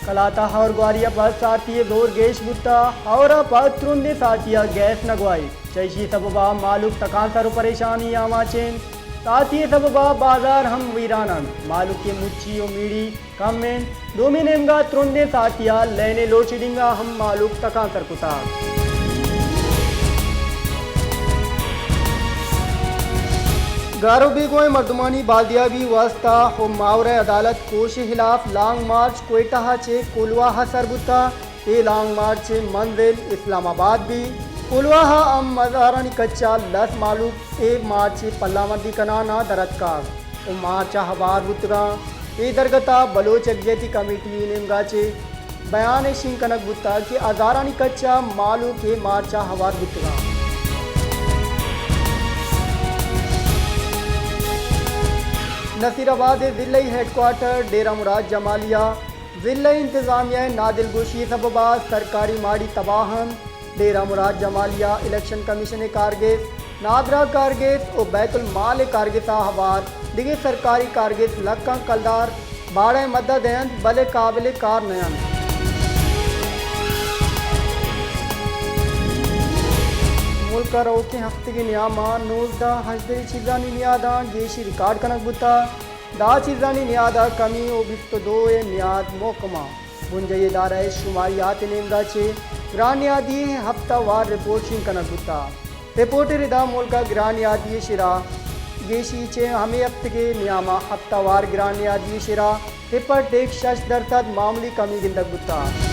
کلات ءَ ہئور گواری ءَ پد سارتی ءِ زور گیش بوت ءُ ہئور ءَ پد ترندیں سارتی ءَ گیس نہ گوائی۔ چہ ایشی ءِ سبب ءَ مھلوک تکانسر ءُ پریشانی ءِ آماچ اِنت۔ سارتی ءِ سبب ءَ بازار ہم ویران اَنت۔ مھلوک ءِ مچی ءُ میڑی کم اِنت۔ دومی نیمگ ءَ ترندیں سارتی ءَ لین ءِ لوڈشیڈنگ ءَ ہم مھلوک تکانسر کتگ۔ گار ءُ بیگواہیں مردمانی بازیابی ءِ واستہ ءُ ماورائے عدالت کوش ءِ ہلاف لانگ مارچ کوئٹہ ءَ چہ کولواہ ءَ سر بوتگ۔ اے لانگ مارچ ءِ منزل اسلام آباد بیت۔ کولواہ ءَ ہم ہزارانی کچ ءَ لس مھلوک اے مارچ ءِ پلامردی کنان ءَ در اتکگ ءُ مارچ ءَ ہوار بوتگ اَنت۔ اے درگت ءَ بلوچ یکجہتی کمیٹی ءِ نیمگ ءَ چہ بیانے شنگ کنگ بوتگ کہ ہزارانی کچ ءَ مھلوک اے مارچ ءَ ہوار بوتگ اَنت۔ نصیر آباد ءِ ضلعی ہیڈ کوارٹر ڈیرہ مراد جمالی ءَ ضلعی انتظامیہ ءِ نادلگوشی ءِ سبب ءَ سرکاری ماڑی تباہ اَنت۔ ڈیرہ مراد جمالی ءَ الیکشن کمیشن ءِ کارگس، نادراہ کارگس ءُ بیت المال ءِ کارگس ءَ ہوار دگہ سرکاری کارگس لکاں کلدار باڑہ ءِ مد ءَ دئینت، بلے قابل کار نہ اَنت۔ ملک ءَ روکیں ہفتگے ءِ نیام ءَ نوزدہ ہژدہ ءِ چیزانی نیاداں گیشی ریکارڈ کنگ بوتگ۔ دہ چیزانی نیاد ءَ کمی ءُ بیست ءُ دو ءِ نیاد محکمہ بنجاہی ادارہ ءِ شماریات ءِ نیمگ ءَ چہ گران نیادی ءِ ہپتہ وار رپورٹ شنگ کنگ بوتگ۔ رپورٹ ءِ ردا ملک ءَ گران نیادی ءِ شرح گیشی چہ ہمے ہپتگ ءِ نیام ءَ ہپتہ وار گران نیادی ءِ شرح صفر ٹیک شش درسد معمولی کمی گندگ بوتگ۔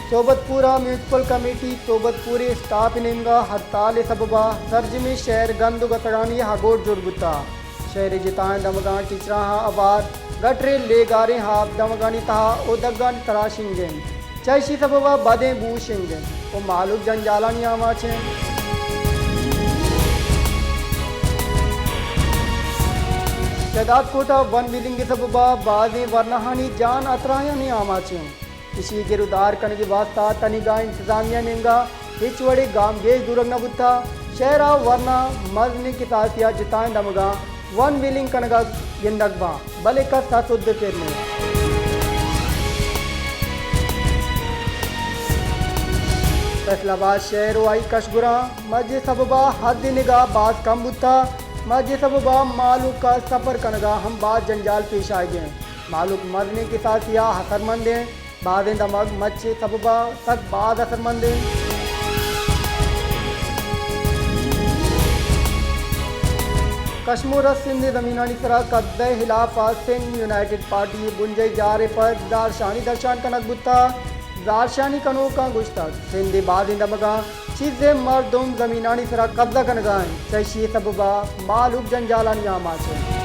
صحبت پور ءِ میونسپل کمیٹی صحبت پور ءِ اسٹاف ءِ نیمگ ءَ ہڑتال ءِ سبب ءَ سرجمیں شہر گند ءُ گسڑانی ہگوٹ جوڑ بوتگ۔ شہر ءِ جتائیں دمگاں ٹیچراں ءَ ہوار گٹر ءِ لیگاریں آپ دمگانی تہا ءُ دگانی سرا شنگ اَنت۔ چہ ایشی سبب ءَ بدیں بو شنگ اَنت ءُ مہلوک جنجالانی آماچ اَنت۔ شہداد کوٹ ءَ ون ویلنگ ءِ سبب ءَ بازیں ورناہانی جان ءَ تراہانی آماچ اَنت۔ ایشی ءِ گر ءُ دار کنگ ءِ واستہ تنیگا انتظامیہ ءِ نیمگ ءَ ہچ وڑیں گامگیج زورگ نہ بوتگ۔ شہر ءَ ورنا مزنیں کساسے ءَ جتائیں دمگاں ون ویلنگ کنگ ءَ گندگ باں، بلے کس ءَ سد ءُ پر نہ اِنت۔ فیصل آباد شہر ءُ آئی کشگراں مچ ءِ سبب ءَ حد ءِ نگاہ باز کم بوتگ۔ مچ ءِ سبب ءَ مہلوک ءَ سفر کنگ ءَ ہم باز جنجال پیش آیگ ءَ اِنت۔ مہلوک مزنیں کساسے ءَ اثرمند اِنت۔ بازیں دمگ مچ ءِ سبب ءَ سک باز اثرمند اِنت۔ کشمور ءَ سندھ ءِ زمینانی سرا قبضہ ءِ ہلاف ءَ سندھ یونائیٹڈ پارٹی ءِ بنجاہی جار ءِ پر زہرشانی درشان کنگ بوتگ۔ زہرشانی کنوکاں گوشتگ، سندھ ءِ بازیں دمگاں چیزے مردم زمینانی سرا قبضہ کنگ ءَ اَنت، چہ ایشی ءِ سبب ءَ مہلوک جنجالانی آماچ اَنت۔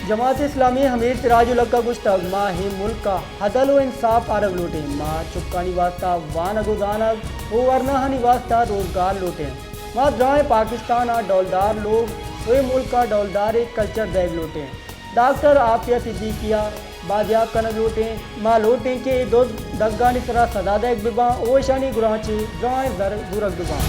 جماعت اسلامی ءِ امیر سراج الحق ءَ گوشتگ، ما اے ملک ءَ عدل ءُ انصاف آرگ لوٹ ایں، ما چکانی واستہ وانگ ءُ زانگ ءُ ورناہانی واستہ روزگار لوٹ ایں، ما درائیں پاکستان ءَ ڈولدار لوگ ءُ اے ملک ءَ ڈولداریں کلچر دئیگ لوٹ ایں۔ ڈاکٹر عافیہ صدیقی ءَ بازیاب کنگ لوٹ ایں۔ ما لوٹ ایں کہ اے دزد دگانی سرا سزا دئیگ بہ باں ءُ ایشانی گراں چہ درائیں زر زورگ بہ باں۔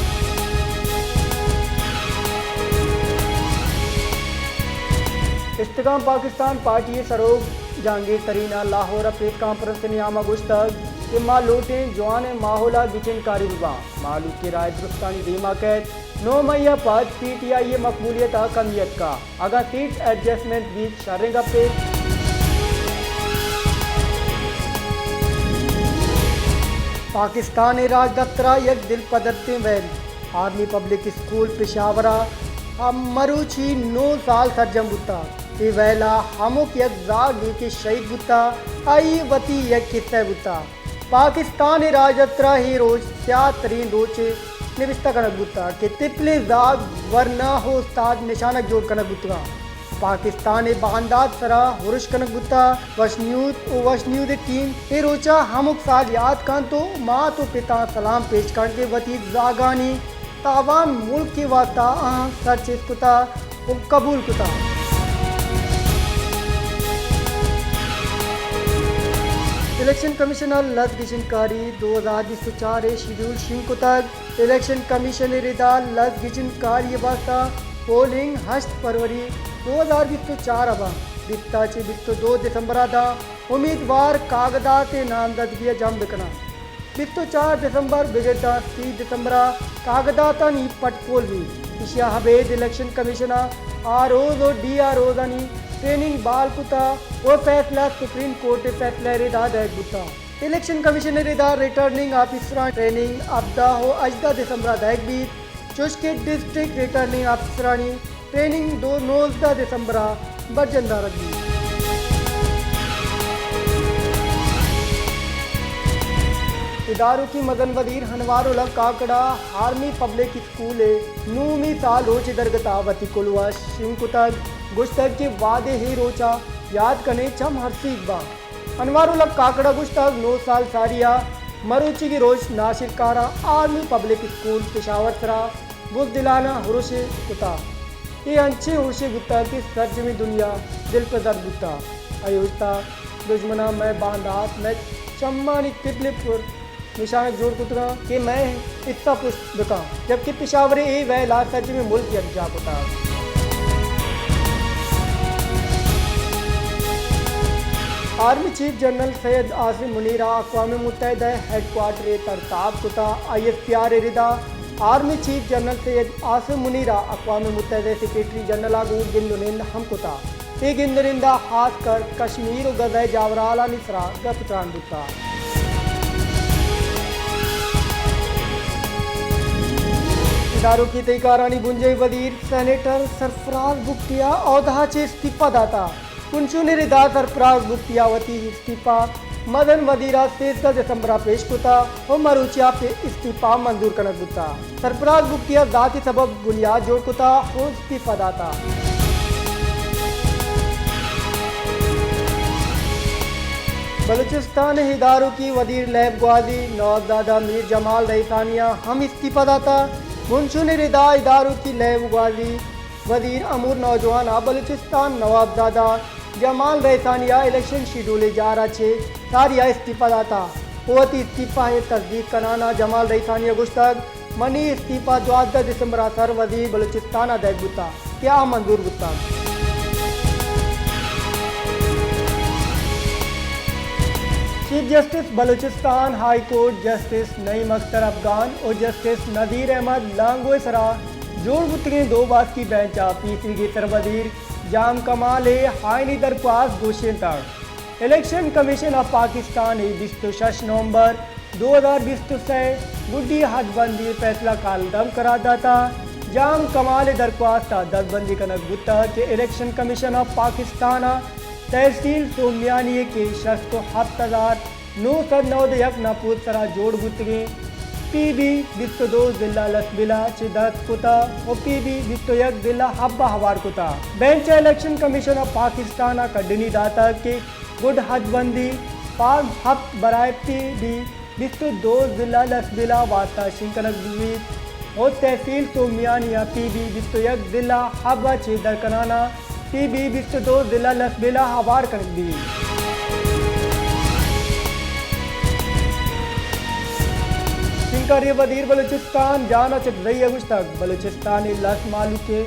استحکام پاکستان پارٹی ءِ سروک جہانگیر ترین ءَ لاہور ءَ پریس کانفرنس ءِ نیام ءَ گوشتگ کہ ما لوٹ ایں جوانیں ماحول ءَ گچین کاری بہ باں، مہلوک ءِ رائے درستانی دیم ءَ کئیت۔ نو مئی ءَ پد پی ٹی آئی ءِ مقبولیت ءَ کمی اتکگ۔ اگاں سیٹ ایڈجسٹمنٹ بیت، شریں گپے۔ پاکستان ءِ راجدپتر ءَ یک دلپدرتیں ویل، آرمی پبلک اسکول پشاور ءَ مروچی نو سال سرجم بوتگ۔ اے ویل ءَ ہمک یک زاگے کہ شہید بوتگ، آئی ءِ وتی یک قصہ بوتگ۔ پاکستان ءِ راجدپتر ءَ اے روچ سیاہ ترین روچے نبشتہ کنگ بوتگ کہ تپلیں زاگ، ورنا ءُ استاد نشانگ جوڑ کنگ بوتگ اَنت۔ پاکستان ءِ باندات ءِ سرا ارش کنگ بوتگ۔ وش نیوز ءُ وش نیوز ءِ ٹیم اے روچ ءَ ہمک سال یات کنت ءُ مات ءُ پتاں سلام پیش کنت کہ وتی زاگانی تاوان ملک ءِ واستہ آہاں سرچست کتگ ءُ قبول کتگ۔ الیکشن کمیشن ءَ لس گچین کاری دو ہزار بیست ءُ چار ءِ شیڈول شنگ کتگ۔ الیکشن کمیشن ءِ ردا لس گچین کاری ءِ واستہ پولنگ ہشت فروری دو ہزار بیست ءُ چار ءَ بنت، بیست ءَ چہ بیست ءُ دو دسمبر ءَ داں امیدوار کاگدات ءِ نامزدگی ءَ جم بکناں۔ بیست ءُ چار دسمبر بگر داں سی دسمبر ءَ کاگداتانی پٹ پول بیت۔ ایشی ءَ ابید الیکشن کمیشن ءَ آر اوز ءُ ڈی آر اوزانی ٹریننگ بحال کتہ ءُ فیصلہ سپریم کورٹ ءِ فیصلہ ءِ ردا دئیگ بوتہ۔ الیکشن کمیشن ءِ ردا ریٹرننگ آفیسراں ٹریننگ ہبدہ ءُ ہژدہ دسمبر ءَ دئیگ بیت، چوشکہ ڈسٹرکٹ ریٹرننگ آفیسرانی ٹریننگ دو نوزدہ دسمبر ءَ برجم دارگ بیت۔ ادارکی مزن وزیر انوار الحق کاکڑ ءَ آرمی پبلک اسکول ءِ نومی سال روچ ءِ درگت ءَ وتی کلوہ شنگ کتگ، گوشتگ کہ وھدے اے روچ ءَ یات کنیں چم ہرسیگ باں۔ انوار الحق کاکڑ ءَ گوشتگ، نو سال ساری ءَ مروچیگیں روچ ناشرکاراں آرمی پبلک اسکول پشاور ءِ سرا بزدلانہ ارشے کتہ۔ اے انچیں ارشے بوتہ کہ سرجمیں دنیا دلپزر بوتہ۔ آئی ءَ گوشتہ، دژمناں مئے باندات، مئے چمانی تبل ءِ پر نشانگ جوڑ کتگاں کہ مئے حصہ پشت بکاں، جبکہ پشاور ءِ اے ویل ءَ سرجمیں ملک یکجاہ کتگ۔ آرمی چیف جنرل سید عاصم منیر ءَ اقوام متحدہ ءِ ہیڈ کوارٹر ءِ تر تاب کتہ۔ آئی ایس پی آر ءِ ردا آرمی چیف جنرل سید عاصم منیر ءَ اقوام متحدہ ءِ سیکرٹری جنرل ءَ گوں گند ءُ نند ہم کتہ۔ اے گند ءُ نند ءَ خاص کر کشمیر ءُ غزہ ءِ جاورھالانی سرا گپ ءُ تران بوتہ۔ ادارکی تہی کارانی بنجاہی وزیر سینیٹر سرفراز بگٹی ءَ عہدہ ءَ چہ استعفی داتہ۔ کنشون ءِ ردا سرفراز بگٹی ءَ وتی استعفی مزن وزیر ءَ سیزدہ دسمبر ءَ پیش کتہ ءُ مروچی ءَ پہ استعفی منظور کنگ بوتہ۔ سرفراز بگٹی ءَ ذاتی سبب بنیاد جوڑ کتہ ءُ استعفی داتہ۔ بلوچستان ءِ ادارکی وزیر لیب گوازی نوابزادہ میر جمال رئیسانی ءَ ہم استعفی داتہ۔ کنشون ءِ ردا ادارکی لیب گوازی وزیر امور نوجوان ءَ بلوچستان نوابزادہ جمال رئیسانی ءَ الیکشن شیڈول ءِ جار ءَ چہ ساری ءَ استعفی داتہ ءُ وتی استعفی ءِ تصدیق کنان ءَ جمال رئیسانی ءَ گوشتگ، منی استعفی دوازدہ دسمبر ءَ سر وزیر بلوچستان ءَ دئیگ بوتہ کہ آ منظور بوتگ۔ Chief justice Balochistan high court justice Naeem Akhtar Afghan ءُ جسٹس نذیر احمد لانگو ءِ سرا جوڑ بوتگیں دو باسکی بینچ ءَ پیسریگیں سروزیر جام کمال ءِ آئینی درخواست گوشینتگ۔ الیکشن کمیشن آف پاکستان ءَ بیست ءُ شش نومبر دو ہزار بیست ءُ سئے گڈی حد بندی ءِ فیصلہ کالعدم قرار داتہ۔ جام کمال ءِ درخواست ءَ دزبندی کنگ بوتگ کہ الیکشن کمیشن آف پاکستان ءَ تحصیل سومیانی ءِ کہ شست ءُ ہپت ہزار نو سد نود ءُ یک نپوس سرا جوڑ بوتگیں پی بی بیست ءُ دو ضلع لسبیلہ ءَ چہ دست کتہ ءُ پی بی بیست ءُ یک ضلع حب ءَ ہوار کتہ۔ بینچ ءَ الیکشن کمیشن آف پاکستان ءَ کڈنی داتگ کہ گڈ حد بندی فارم ہپت برائے پی بی بیست ءُ دو ضلع لسبیلہ ءِ واستہ شنگ کنگ بہ بیت ءُ تحصیل سومیانی ءَ پی بی بیست ءُ یک ضلع حب ءَ چہ درکنان ءَ پی بی بیست ءُ دو ضلع لسبیلہ ءَ ہوار کنگ بیت۔ شنگکاری ءِ وزیر بلوچستان جان اچکزئی ءَ گوشتگ، بلوچستان ءِ لس مھلوک ءِ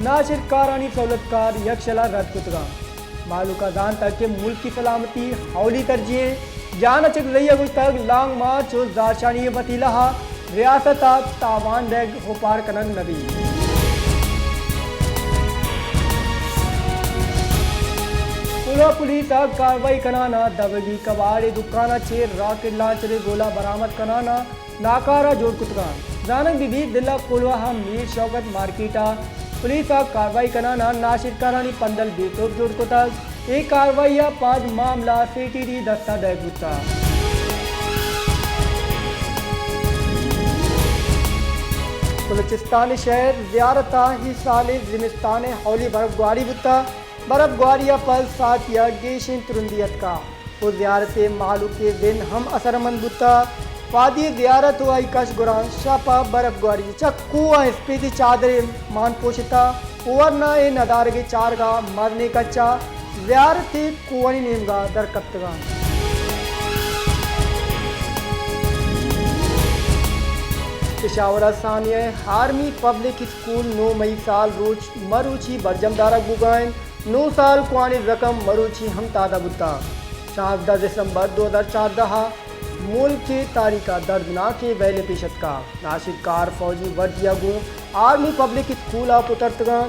ناشرکارانی سہولتکار یکشل ءَ رد کتگ اَنت۔ مھلوک ءَ زانتگ کہ ملکی سلامتی اولی ترجیح اِنت۔ جان اچکزئی ءَ گوشتگ، لانگ مارچ ءُ زہرشانی ءِ وسیلہ ءَ ریاست ءَ تاوان دئیگ اوپار کنگ نہ بیت۔ کلوہ پولیس ءَ کاروائی کنان ءَ دبگی کباڑ ءِ دکان ءَ چہ راکٹ لانچر ءِ گولہ برآمد کنان ءَ ناکارہ جوڑ کتگ اَنت۔ زانگ بہ بیت، ضلع کلوہ ءِ میر شوکت مارکیٹ ءَ پولیس ءَ کاروائی کنان ءَ ناشرکارانی پندل بے سوب جوڑ کتگ۔ اے کاروائی ءَ پد معاملہ سی ٹی ڈی ءِ دست ءَ دئیگ بوتگ۔ بلوچستان ءِ شہر زیارت ءَ اے سال ءِ زمستان ءِ اولی برف گواری بوتگ۔ برف گواری ءَ پد ساعتی ءَ گیشیں ترندی اتکگ ءُ زیارت ءِ مھلوک ءِ زند ہم اثرمند بوتگ۔ وادی زیارت ءُ آئی ءِ کش گوران شپ ءَ برف گواری چہ کوہ ءَ اسپیتی چادرے مان پوشتگ ءُ ورنا اے ندارگ ءِ چارگ ءَ مزنیں کچ ءَ زیارت ءِ کوہانی نیمگ ءَ در کپتگ اَنت۔ پشاور ء سانیہ آرمی پبلک اسکول نو مئی سال روچ مروچی برجم دارگ بوگا انت۔ نو سال کوانی رقم مروچی ہم تادہ بوتاں۔ شانزدہ دسمبر دو ہزار چاردہ ء ملک ء تاریخ ء دردناکیں ویلے پیش اتکا۔ ناشرکار فوجی وردی ء گوں آرمی پبلک اسکول ء پترتگاں۔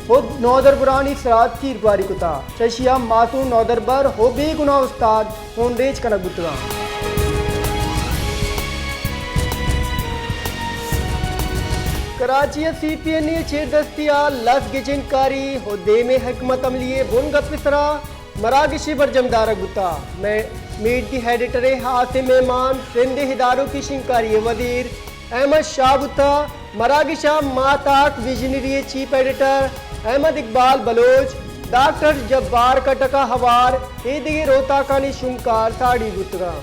ہد نودربرانی سرا تیرگواری کتا۔ چشی ء معصوم نودربر ہو بے گناہ استاد ہونڈیچ کنگ بوتگاں۔ کراچی ء سی پی این ای چیر دستی ء لس گچین کاری ہو دیمے حکمت عملی ء بن گپ سرا مراگشے برجم دارگ بوتا۔ مئے میٹ دی ایڈیٹر ء ہاسیں مہمان سندھ ء اداروکی شنگکاری ء وزیر احمد شاہ بوتا۔ مراگش ء ماہتاک ویژنری ء چیف ایڈیٹر احمد اقبال بلوچ، ڈاکٹر جبار کٹک ء ہوار ایدگہ روتاکانی شنگکار ساڑی بوتگاں۔